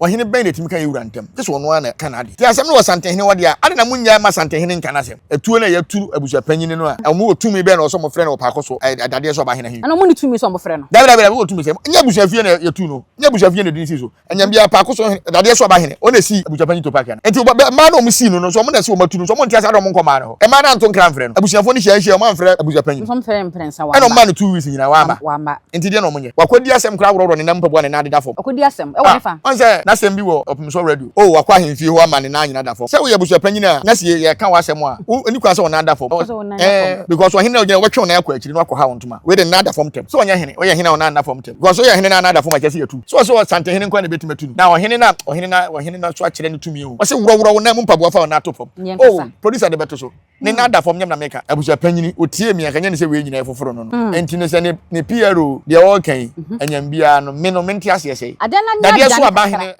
Ɔhene bɛn na ɛtumi ka yɛn wura ntam? Gye sɛ ɔno ara na ɛka n'adeɛ. Nti asɛm no wɔ Santehene hɔ deɛ a, adɛn na monnyae mma Santehene nka n'asɛm? Atuo no a yɛatu abusuapanyin no a, wɔwɔ tumi bɛn na ɛwɔ sɛ wɔfrɛ no wɔ paako so dadeɛ so ɔbahene ahennwa? Anaa wɔnni tumi sɛ wɔfrɛ no? Dabi, dabi, dabi, wɔwɔ tumi sɛ, ɛnyɛ abusuafie na yɛtuu no, ɛnyɛ abusuafie na ɛde no sii so. Anyam biara, paako so dadeɛ so ɔbahene, ɔno na ɛsii abusuapanyin Topakia no. Enti mmaa no a wɔsii no no nso, wɔn na ɛsɛ wɔatu no nso, wɔnte ase adɛn wɔnkɔ mmaa no hɔ? Mmaa no anto nkra amfrɛ no. Abusuafoɔ no hyiae hyiae, wɔamfrɛ abusuapanyin. Nso wɔmfrɛɛ no mprɛnsa, Ɛna wamma. wɔmaa no 2 weeks nyinaa, wamma. Wamma. Enti deɛ na wɔnyɛ? Wakɔdi asɛm koraa worɔworɔ ne nan mpaboa ne nan adeda fam. Ɔkɔdi asɛm. Ɛwɔ Ah, hefa? ɔn sɛ n'asɛm bi wɔ Ɔpemsɔ radio. Oh, wakɔ ahemfie hɔ ama ne nan nyina da fam. Sɛ woyɛ abusuapanyin a, na sɛ yɛka w'asɛm a, wo nni kwan sɛ wo nan da fam. Ɔsɛ wo nan da fam. Eh, because ɔhene na ogyina, wɔbɛtwe wo nan akɔ akyiri na wakɔha wo ntoma. Wei de ne nan da fam ntɛm. Sɛ ɔnyɛ hene, ɔyɛ hene a wo nan nna fam ntɛm. Because woyɛ hene na nan da fam a, kyerɛ sɛ yɛatu. Sɛ ɔsɛ Ɔsantehene nko ara na ebetumi atu no. Na ɔhene na, ɔhene na, ɔhene na so akyerɛ ne tumi o. Ɔse worɔworɔ wo nan mu mpaboa fa wo nan to fam. Nyɛ Oh, nkasa. producer de bɛto so. Ne nan da fam nyɛ me na meka. Abusua panyini, otiee me anka nyɛ ne sɛ wei nyinaa yɛ foforo no no. Enti no sɛ ne ne PRO deɛ ɔreka yi, anyam biara no, me no mente aseɛ sɛi. Adeɛ no ani Dadeɛ so adane aba kakra. hene.